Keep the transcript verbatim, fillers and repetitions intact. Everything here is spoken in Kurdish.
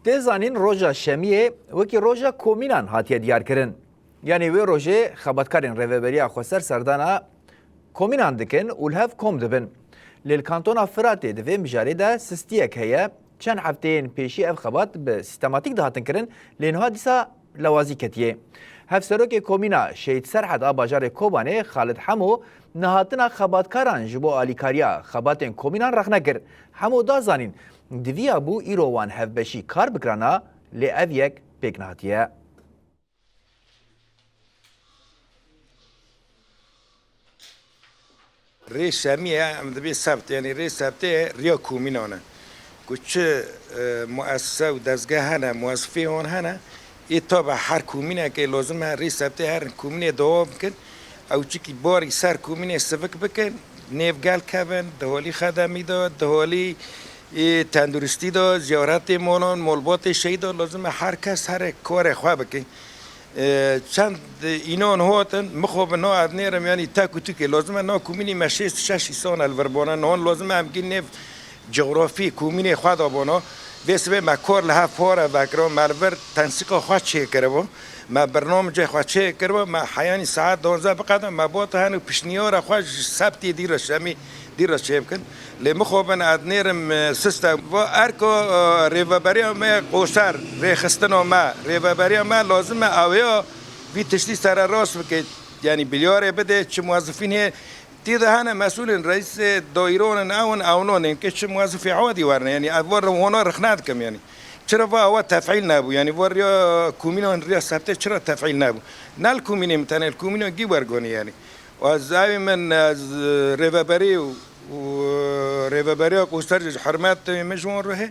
Tê zanîn roja şemiyê wekî roja komînan hatiye diyarkirin. Yanî wê rojê xebatkarên Rêveberiya Xweser serdana komînan dikin û li hev kom dibin. Lê li kantona Firatê di vê mijarê de sistiyek heye. Çend hefteyên pêşî ev xebat bi sîstematîk dihatin kirin, lê niha dîsa lawazî ketiye. Hevserokê komîna Şehîd Serhed a bajarê Kobanê Xalid Hemo nehatina xebatkaran ji bo alîkariya xebatên komînan rexne kir. Hemo da zanîn, diviya bû îro wan hevbeşî kar bikirana, lê ev yek pêk nehatiye. Rê şemiyê em dibê sebt, yanî rê sebtê riya komînan e. Ku çi e, muessese û dezgeh hene, muwezifê hon hene, ê tabe her komînekê lozim e rê sebtê her komînê dewam bikin. Ew çikî barî ser komînê sivik bikin, nêv gel kevin, di holî xedemî de, di holî ê tenduristî de, ziyaretê molan, molbatê şehîdan lozim e her kes here karê xwe bike. E, çend înan hatin, min xwe bi na ez nêrim, yanî tek û tûkê. Lozim e na komînî me şêst şeş îsan e li vir bana. Nan lozim e em gî nêv cografî komînê xwe da bana. Vê sibê me kar li hev pare vekira, me li vir tensîqa xwe çêkiribû. Me birnamecê xwe çêkiribû, me heyanî saet duwazdeh biqedin, me bota hene û pişniyara xwe ji sebtê dî re şemî dî re çêbikin. Lê mixabin ez nêrim e, siste. Va erka e, rêveberiya me qoşer, rêxistina me, rêveberiya me lazim e ew ya vî tiştî sererast bike. Yanî biryarê bide, çi muwezifîn hê tê de hene mesûlên reîsê daîran in, ew in, ew non in, ke çi muwezifê ewa dî werne. Yanî ev var wana rixne dikim yanî. Çira va ewa tefîl nebû? Yanî va riya komînan riya sebtê çira tefîl nebû? Ne li komînê min tenê, li komînan gî wergonî yanî. Ez evî min ez rêveberî û rêveberiya Qoşer ji hurmet min ji wan re hê.